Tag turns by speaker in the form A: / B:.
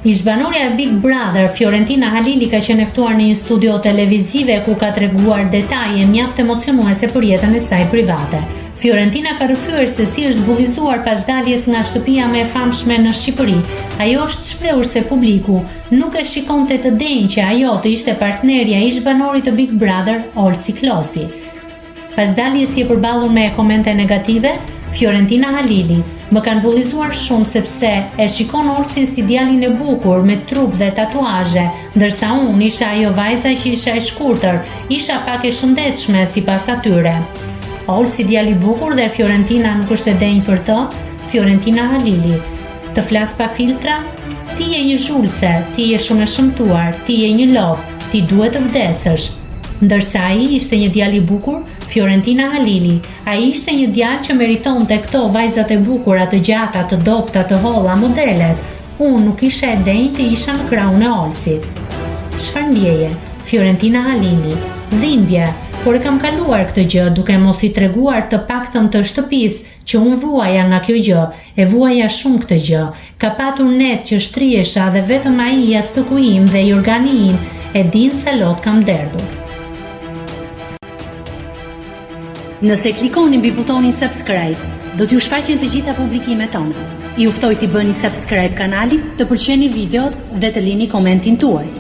A: Ish-banorja e Big Brother, Fiorentina Halili ka qenë e ftuar në një studio televizive ku ka treguar detaje mjaft emocionuese për jetën e saj private. Fiorentina ka rrëfyer se si është bullizuar pas daljes nga shtëpia më e famshme në Shqipëri. Ajo është shprehur se publiku nuk e shikonte të denjë që ajo të ishte partnerja e ish-banorit të Big Brother, Olsi Klosi. Pas daljes je përballur me komente negative? Fiorentina Halili, Më kanë bullizuar shumë sepse e shikon Olsin si djalin e bukur, me trup dhe tatuazhe, ndërsa unë isha ajo vajza që isha e shkurtër, isha pak e shëndetshme sipas atyre. Olsi djalë i bukur dhe Fiorentina nuk është e denjë për të? Fiorentina Halili, Të flas pa filtra? Ti je një zhulse, ti je shumë e shëmtuar, ti je një lopë, ti duhet të vdesësh. Ndërsa ai ishte një djalë i bukur, Fiorentina Halili, ai ishte një djalë që meritonte këto vajzat e bukura, të gjata, të dobëta, të holla, modelet. Unë nuk isha e denjë të isha në krahun e Olsit. Çfarë ndjeje? Fiorentina Halili, Dhimbje, por e kam kaluar këtë gjë duke mos i treguar të paktën të shtëpisë që unë vuaja nga kjo gjë, e vuaja shumë këtë gjë. Ka patur net që shtrihesha dhe vetëm ai jastëku im dhe jorgani im e dinë sa lot kam derdhur.
B: Nëse klikoni mbi butonin subscribe, do t'ju shfaqen të gjitha publikimet tona. Ju ftoj t'i bëni subscribe kanalit, të pëlqeni videot dhe të lini komentin tuaj.